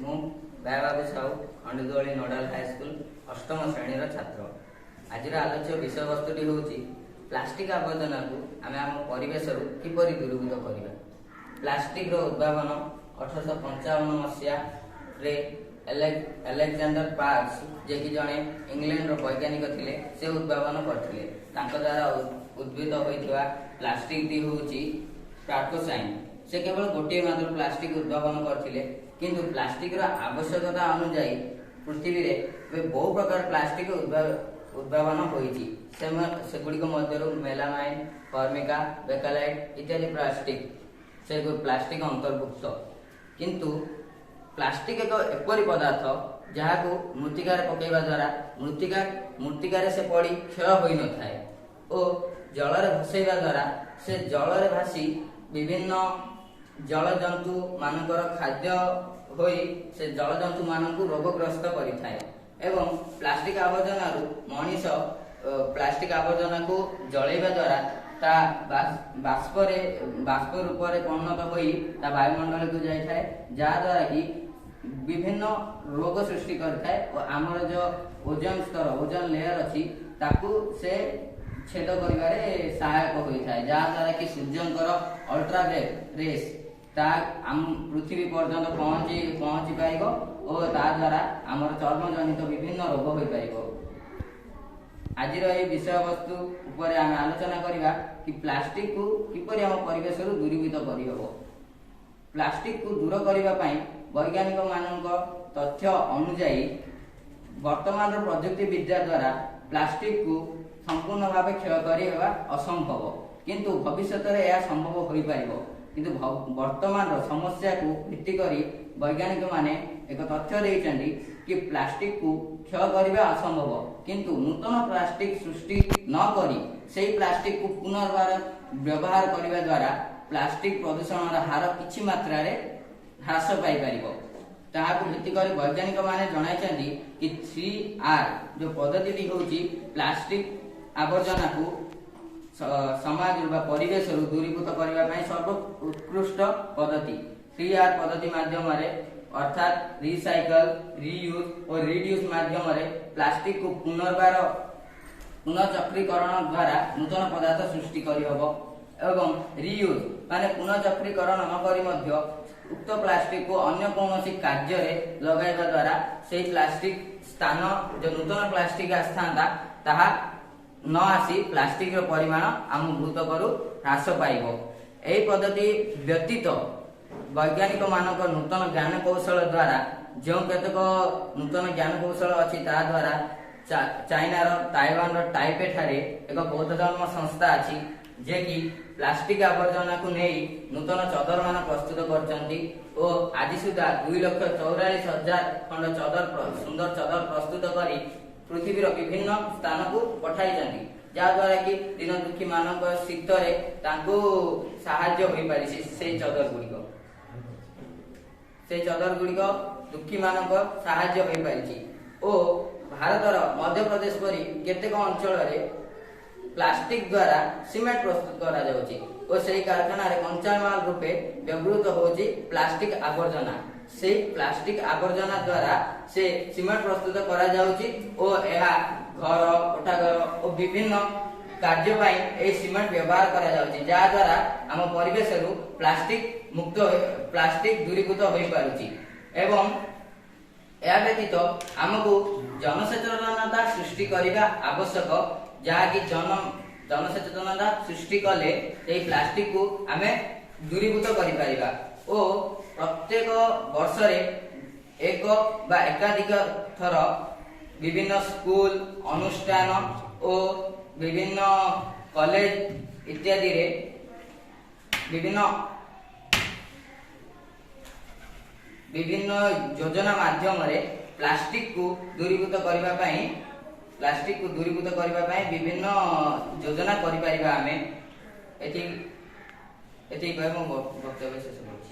ମୁଁ ବାୟାବାବୁ Sahu, ଖଣ୍ଡିଦୋଳି nodal high school ଅଷ୍ଟମ ଶ୍ରେଣୀର ଛାତ୍ର। ଆଜିର ଆଲୋଚ୍ୟ ବିଷୟବସ୍ତୁଟି ହେଉଛି ପ୍ଲାଷ୍ଟିକ ଆବର୍ଜନାକୁ ଆମେ ଆମ ପରିବେଶରୁ କିପରି ଦୂରୀଭୂତ କରିବା। ପ୍ଲାଷ୍ଟିକର ଉଦ୍ଭାବନ 1855 ମସିହାରେ ଆଲେକ୍ଜାଣ୍ଡର ପାର୍କସ, ଯିଏକି ଜଣେ ଇଂଲଣ୍ଡର ବୈଜ୍ଞାନିକ ଥିଲେ, ସେ ଉଦ୍ଭାବନ କରିଥିଲେ। ତାଙ୍କ ଦ୍ୱାରା ଉଦ୍ଭିଦ ହୋଇଥିବା ପ୍ଲାଷ୍ଟିକଟି ହେଉଛି ପ୍ରାକୋସାଇନ୍। ସେ କେବଳ ଗୋଟିଏ ମାତ୍ର ପ୍ଲାଷ୍ଟିକ ଉଦ୍ଭାବନ କରିଥିଲେ, କିନ୍ତୁ ପ୍ଲାଷ୍ଟିକର ଆବଶ୍ୟକତା ଅନୁଯାୟୀ ପୃଥିବୀରେ ଏବେ ବହୁ ପ୍ରକାର ପ୍ଲାଷ୍ଟିକ ଉଦ୍ଭାବନ ହୋଇଛି। ସେଗୁଡ଼ିକ ମଧ୍ୟରୁ ମେଲାମାଇନ୍, ଫର୍ମିକା, ବେକାଲାଇଟ୍ ଇତ୍ୟାଦି ପ୍ଲାଷ୍ଟିକ, ସେ ପ୍ଲାଷ୍ଟିକ ଅନ୍ତର୍ଭୁକ୍ତ। କିନ୍ତୁ ପ୍ଲାଷ୍ଟିକ ଏକ ଏପରି ପଦାର୍ଥ ଯାହାକୁ ମୃତ୍ତିକାରେ ପକାଇବା ଦ୍ୱାରା ମୃତ୍ତିକାରେ ସେ ପଡ଼ି କ୍ଷୟ ହୋଇନଥାଏ ଓ ଜଳରେ ଭସେଇବା ଦ୍ୱାରା ସେ ଜଳରେ ଭାସି ବିଭିନ୍ନ ଜଳଜନ୍ତୁ ମାନଙ୍କର ଖାଦ୍ୟ ହୋଇ ସେ ଜଳଜନ୍ତୁ ମାନଙ୍କୁ ରୋଗଗ୍ରସ୍ତ କରିଥାଏ। ଏବଂ ପ୍ଲାଷ୍ଟିକ ଆବର୍ଜନାରୁ ମଣିଷ ପ୍ଲାଷ୍ଟିକ ଆବର୍ଜନାକୁ ଜଳେଇବା ଦ୍ୱାରା ତା ବାଷ୍ପରେ ବାଷ୍ପ ରୂପରେ ପରିଣତ ହୋଇ ତା ବାୟୁମଣ୍ଡଳକୁ ଯାଇଥାଏ, ଯାହାଦ୍ୱାରା କି ବିଭିନ୍ନ ରୋଗ ସୃଷ୍ଟି କରିଥାଏ ଓ ଆମର ଯେଉଁ ଓଜନ ସ୍ତର, ଓଜନ ଲେୟର ଅଛି, ତାକୁ ସେ ଛେଦ କରିବାରେ ସହାୟକ ହୋଇଥାଏ, ଯାହାଦ୍ୱାରା କି ସୂର୍ଯ୍ୟଙ୍କର ଅଲ୍ଟ୍ରାଭେଟ୍ ରେସ୍ ତା ଆମ ପୃଥିବୀ ପର୍ଯ୍ୟନ୍ତ ପହଞ୍ଚି ପାରିବ ଓ ତା ଦ୍ୱାରା ଆମର ଚର୍ମ ଜନିତ ବିଭିନ୍ନ ରୋଗ ହୋଇପାରିବ। ଆଜିର ଏହି ବିଷୟବସ୍ତୁ ଉପରେ ଆମେ ଆଲୋଚନା କରିବା କି ପ୍ଲାଷ୍ଟିକକୁ କିପରି ଆମ ପରିବେଶରୁ ଦୂରୀଭୂତ କରିହେବ। ପ୍ଲାଷ୍ଟିକକୁ ଦୂର କରିବା ପାଇଁ ବୈଜ୍ଞାନିକ ମାନଙ୍କ ତଥ୍ୟ ଅନୁଯାୟୀ ବର୍ତ୍ତମାନର ପ୍ରଯୁକ୍ତି ବିଦ୍ୟା ଦ୍ୱାରା ପ୍ଲାଷ୍ଟିକକୁ ସମ୍ପୂର୍ଣ୍ଣ ଭାବେ କ୍ଷୟ କରିହେବା ଅସମ୍ଭବ, କିନ୍ତୁ ଭବିଷ୍ୟତରେ ଏହା ସମ୍ଭବ ହୋଇପାରିବ। କିନ୍ତୁ ବର୍ତ୍ତମାନର ସମସ୍ୟାକୁ ଭିତ୍ତି କରି ବୈଜ୍ଞାନିକମାନେ ଏକ ତଥ୍ୟ ଦେଇଛନ୍ତି କି ପ୍ଲାଷ୍ଟିକକୁ କ୍ଷୟ କରିବା ଅସମ୍ଭବ, କିନ୍ତୁ ନୂତନ ପ୍ଲାଷ୍ଟିକ ସୃଷ୍ଟି ନ କରି ସେଇ ପ୍ଲାଷ୍ଟିକକୁ ପୁନର୍ବାର ବ୍ୟବହାର କରିବା ଦ୍ୱାରା ପ୍ଲାଷ୍ଟିକ ପ୍ରଦୂଷଣର ହାର କିଛି ମାତ୍ରାରେ ହ୍ରାସ ପାଇପାରିବ। ତାହାକୁ ଭିତ୍ତି କରି ବୈଜ୍ଞାନିକମାନେ ଜଣାଇଛନ୍ତି କି 3R ଯୋଉ ପଦ୍ଧତିଟି ହେଉଛି ପ୍ଲାଷ୍ଟିକ ଆବର୍ଜନାକୁ ସମାଜରୁ ବା ପରିବେଶରୁ ଦୂରୀଭୂତ କରିବା ପାଇଁ ସର୍ବ ଉତ୍କୃଷ୍ଟ ପଦ୍ଧତି। 3R ପଦ୍ଧତି ମାଧ୍ୟମରେ, ଅର୍ଥାତ୍ ରିସାଇକଲ, ରିୟୁଜ୍ ଓ ରିଡ୍ୟୁସ୍ ମାଧ୍ୟମରେ ପ୍ଲାଷ୍ଟିକକୁ ପୁନର୍ବାର ପୁନଃଚକ୍ରୀକରଣ ଦ୍ୱାରା ନୂତନ ପଦାର୍ଥ ସୃଷ୍ଟି କରିହେବ ଏବଂ ରିୟୁଜ୍ ମାନେ ପୁନଃଚକ୍ରୀକରଣ ନ କରି ମଧ୍ୟ ଉକ୍ତ ପ୍ଲାଷ୍ଟିକକୁ ଅନ୍ୟ କୌଣସି କାର୍ଯ୍ୟରେ ଲଗାଇବା ଦ୍ୱାରା ସେଇ ପ୍ଲାଷ୍ଟିକ ସ୍ଥାନ ଯୋଉ ନୂତନ ପ୍ଲାଷ୍ଟିକ ଆସିଥାନ୍ତା ତାହା ନ ଆସି ପ୍ଲାଷ୍ଟିକର ପରିମାଣ ଆମ ଭୂତ୍ୱକରୁ ହ୍ରାସ ପାଇବ। ଏହି ପଦ୍ଧତି ବ୍ୟତୀତ ବୈଜ୍ଞାନିକ ମାନଙ୍କ ନୂତନ ଜ୍ଞାନ କୌଶଳ ଦ୍ୱାରା ଯେଉଁ କେତେକ ନୂତନ ଜ୍ଞାନ କୌଶଳ ଅଛି, ତା ଦ୍ୱାରା ଚାଇନାର ତାଇୱାନର ଟାଇପେ ଠାରେ ଏକ ବୌଦ୍ଧ ଧର୍ମ ସଂସ୍ଥା ଅଛି, ଯିଏକି ପ୍ଲାଷ୍ଟିକ ଆବର୍ଜନାକୁ ନେଇ ନୂତନ ଚଦରମାନ ପ୍ରସ୍ତୁତ କରିଛନ୍ତି ଓ ଆଜି ସୁଦ୍ଧା 2,44,000 ଖଣ୍ଡ ଚଦର, ସୁନ୍ଦର ଚଦର ପ୍ରସ୍ତୁତ କରି ପୃଥିବୀର ବିଭିନ୍ନ ସ୍ଥାନକୁ ପଠାଇଛନ୍ତି, ଯାହାଦ୍ୱାରା କି ଦିନ ଦୁଃଖୀ ମାନଙ୍କ ଶୀତରେ ତାଙ୍କୁ ସାହାଯ୍ୟ ହୋଇପାରିଛି। ସେଇ ଚଦର ଗୁଡ଼ିକ ଦୁଃଖୀ ମାନଙ୍କ ସାହାଯ୍ୟ ହୋଇପାରିଛି। ଓ ଭାରତର ମଧ୍ୟପ୍ରଦେଶ ପରି କେତେକ ଅଞ୍ଚଳରେ ପ୍ଲାଷ୍ଟିକ ଦ୍ୱାରା ସିମେଣ୍ଟ ପ୍ରସ୍ତୁତ କରାଯାଉଛି ଓ ସେହି କାରଖାନାରେ କଞ୍ଚାମାଲ ରୂପେ ବ୍ୟବହୃତ ହେଉଛି ପ୍ଲାଷ୍ଟିକ ଆବର୍ଜନା। ସେଇ ପ୍ଲାଷ୍ଟିକ ଆବର୍ଜନା ଦ୍ୱାରା ସେ ସିମେଣ୍ଟ ପ୍ରସ୍ତୁତ କରାଯାଉଛି ଓ ଏହା ଘର, କୋଠାଘର ଓ ବିଭିନ୍ନ କାର୍ଯ୍ୟ ପାଇଁ ଏହି ସିମେଣ୍ଟ ବ୍ୟବହାର କରାଯାଉଛି, ଯାହାଦ୍ୱାରା ଆମ ପରିବେଶରୁ ପ୍ଲାଷ୍ଟିକ ମୁକ୍ତ, ପ୍ଲାଷ୍ଟିକ ଦୂରୀଭୂତ ହୋଇପାରୁଛି। ଏବଂ ଏହା ବ୍ୟତୀତ ଆମକୁ ଜନସଚେତନତା ସୃଷ୍ଟି କରିବା ଆବଶ୍ୟକ, ଯାହାକି ଜନସଚେତନତା ସୃଷ୍ଟି କଲେ ଏହି ପ୍ଲାଷ୍ଟିକକୁ ଆମେ ଦୂରୀଭୂତ କରିପାରିବା ଓ ପ୍ରତ୍ୟେକ ବର୍ଷରେ ଏକ ବା ଏକାଧିକ ଥର ବିଭିନ୍ନ ସ୍କୁଲ, ଅନୁଷ୍ଠାନ ଓ ବିଭିନ୍ନ କଲେଜ ଇତ୍ୟାଦିରେ ବିଭିନ୍ନ ବିଭିନ୍ନ ଯୋଜନା ମାଧ୍ୟମରେ ପ୍ଲାଷ୍ଟିକକୁ ଦୂରୀଭୂତ କରିବା ପାଇଁ ବିଭିନ୍ନ ଯୋଜନା କରିପାରିବା ଆମେ। ଏତିକି ଏତିକି କହି ମୁଁ ବକ୍ତବ୍ୟ ଶେଷ କରୁଛି।